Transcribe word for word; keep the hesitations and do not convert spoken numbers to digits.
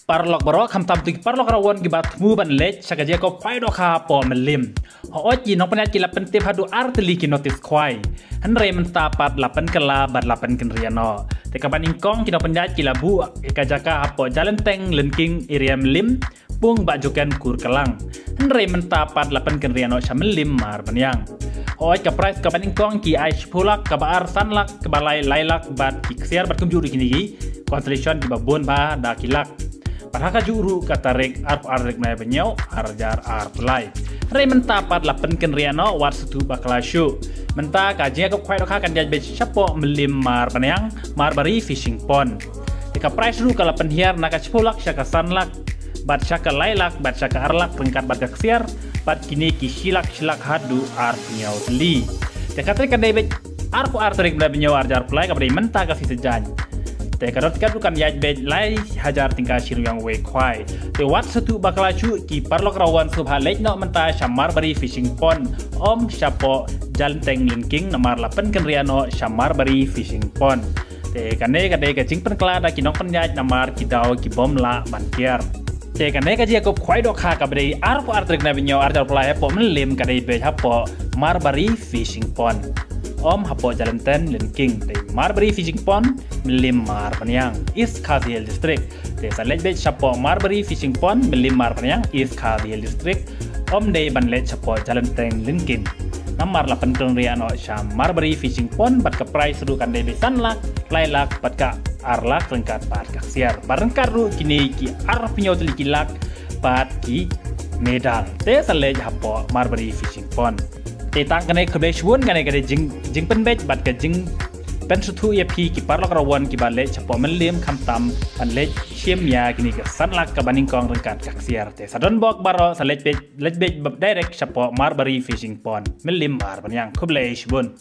Paralok baroh, khamtam to ki paralok rawon kiba thmu ban leit sha ka jaka khwai dohkha hapoh Mylliem. Hooid, ki nongpynïaid ki la pyntip haduh ar tylli ki notice khwai. Hynrei mynta pat la pynkylla bad la pynkynriah noh. Te kaba nyngkong ki nongpynïaid ki la buh ïa ka jaka hapoh Jalenteng Lynking, area Mylliem, Pung bad Joken Kur Kallang. Hynrei mynta pat la pynkynriah noh sha Mylliem Marbaniang. Hooid, ka prize kaba nyngkong ki ai shiphew lak, kaba ar san lak, kaba lai lai lak bad ki ksiar bad kumjuh ruh kine ki consolation kiba bun bha da ki lak. Bad ha kajuh ruh ka tarik arphew ar tarik bnai ba hynñiew, ar hajar arphew lai. Hynrei mynta pat la pynkynriah noh, wat sngewthuh bakla shuh. Mynta ka jingïakob khwai dohkha kan ïaid beit shapoh Mylliem Marbaniang, Marbari Fishing Pond. Te ka prize ruh ka la pynhiar na ka shiphew lak sha ka san lak, bad sha ka lai lak, bad sha ka ar lak ryngkat bad ka ksiar, bad kine ki shi lak shi lak haduh arphew hynñiew tylli. Te ka tarik kan dei beit arphew ar tarik bnai ba hynñiew, ar hajar arphew lai, kaba dei mynta ka sngi Saitjaiñ. Te ka dor tiket ruh kan ïaid beit lai hajar tyngka shi ryngwiang wei khwai. Te wat sngewthuh bakla shuh ki paralok rawon, sngewbha leit noh mynta sha Marbari Fishing Pond, ym shapoh Jalenteng Lynking, namar la pynkynriah noh sha Marbari Fishing Pond. Te kane ka dei ka jingpynkylla da ki nongpynïaid namar ki daw ki bym lah ban kiar. Te kane ka jingïakob khwai dohkha kaba dei arphew ar tarik bnai ba hynñiew, ar hajar arphew lai, hapoh Mylliem ka dei beit hapoh Marbari Fishing Pond, ym hapoh Jalenteng Lynking. Te Marbari Fishing Pond, Mylliem Marbaniang, East Khasi Hills District. Te sa leit beit shapoh Marbari Fishing Pond, Mylliem Marbaniang, East Khasi Hills District, ym dei ban leit shapoh Jalenteng Lynking. Namar la pynkynriah noh sha Marbari Fishing Pond, bad ka prize ruh kan dei beit san lak, lai lak, bad ka ar lak ryngkat bad ka ksiar. Bad ryngkat ruh kine ki arphew hynñiew tylli ki lak bad ki medal. Te sa leit hapoh Marbari Fishing Pond. Te tang kane, khublei shibun. Kane ka dei jing, jingpynbeit bad ka jingpynsngewthuh ïa phi ki paralok rawon kiba leit shapoh Mylliem, khamtam ban leit shim ïa kine ki san lak kaba nyngkong ryngkat ka ksiar. Te sa don bok baroh, sa leit beit, leit beit direct shapoh Marbari Fishing Pond, Mylliem Marbaniang. Khublei shibun.